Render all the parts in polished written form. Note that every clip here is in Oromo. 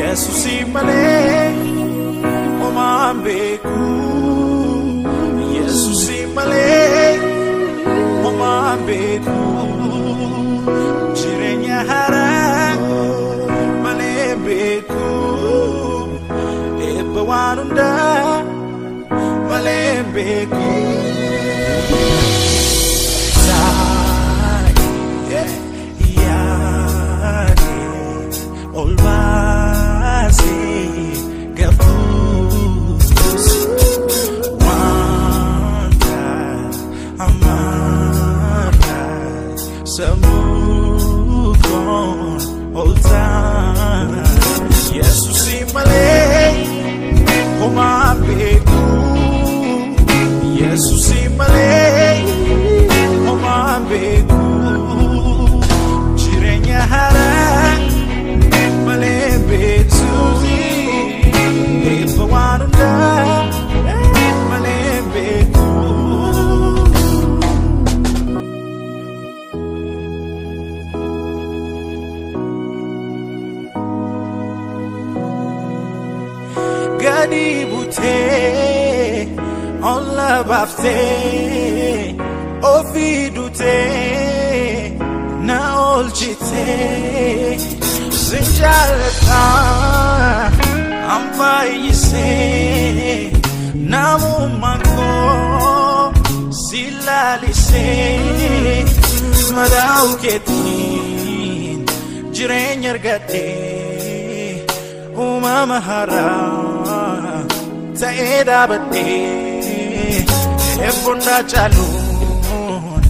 Yesuus malee homaan beeku. Yesuus malee homaan beeku. Jireenya haaraa malee beeku. Eebba waan hundaa malee beeku. Ol baasee gafuus wanta amara sammuu koon ol ta'a. Yesuus malee homaa beeku. Yesuus malee homaa beeku. Jireenya haaraa malee beeku. Eebba waan hundaa malee beeku. Gadi butee olla baaftee ofii duutee na oolchitee. Sin jaalladha an baay'isee namummaan koo si lalisee madaa'uu keetiin jireenya argadhee uumama haaraa ta'ee dhaabadhee eebboon caaluun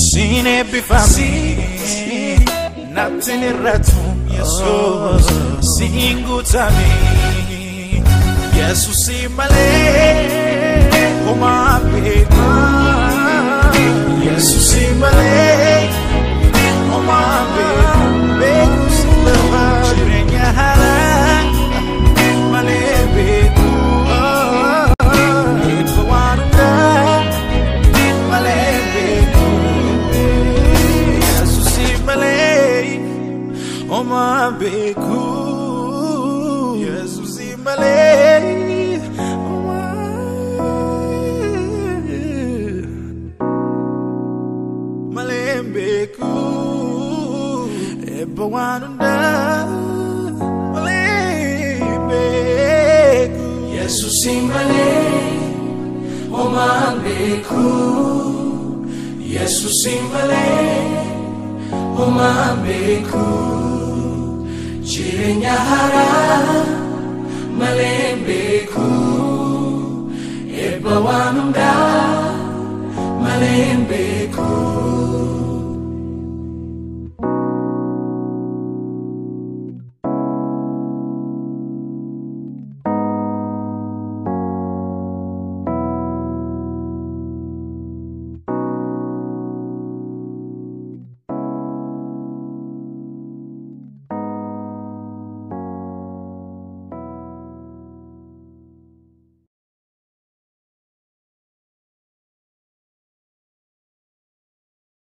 siin eebbifame natti irratu. Yesuus siin guutame. Yesuus malee homaa beeku. Yesuus malee homaa beeku. Jireenya haaraa malee beeku. Eebba waan hundaa malee beeku. Yesuus malee homaa beeku. Yesuus malee malee beeku. Eebba waan hundaa malee beeku. Yesuus malee homaa beeku. Yesuus malee homaa beeku. Jireenya haaraa malee beeku. Eebba waan hundaa malee beeku.